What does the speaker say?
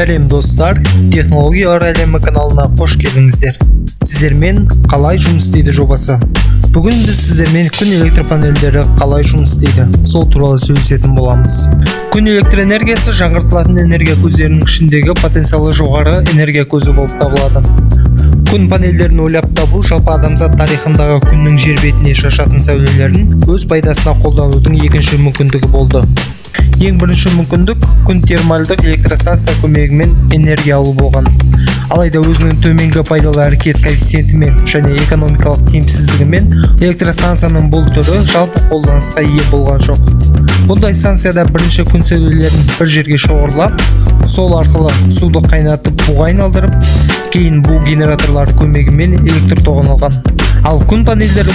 Сәлем, достар! Технологиялар әлемі каналына қош келдіңіздер. Сіздермен «Қалай жұмыс істейді» жобасы. Бүгін біз сіздермен күн электр панельдері қалай жұмыс істейді, сол туралы сөйлесетін боламыз. Күн электр энергиясы жаңғыртылатын энергия көздерінің ішіндегі потенциалы жоғары энергия көзі болып табылады. Күн панельдерін ойлап табу жалпы адамзат тарихындағы күннің жер бетіне шашатын сәулелерін өз пайдасына қолданудың екінші мүмкіндігі болды. Ең бірінші мүмкіндік күн термальдық электростанция көмегімен энергия алу болған. Алайда өзінің төменгі пайдалы әрекет коэффициентімен және экономикалық тиімсіздігімен электростанцияның бұл түрі жалпы қолданысқа ие болған жоқ. Бұндай станцияда бірінші күн сәулелерін бір жерге шоғырлап, сол арқылы суды қайнатып, буға айналдырып, кейін бу генераторлары көмегімен электр тоғын алған. Ал күн панельдері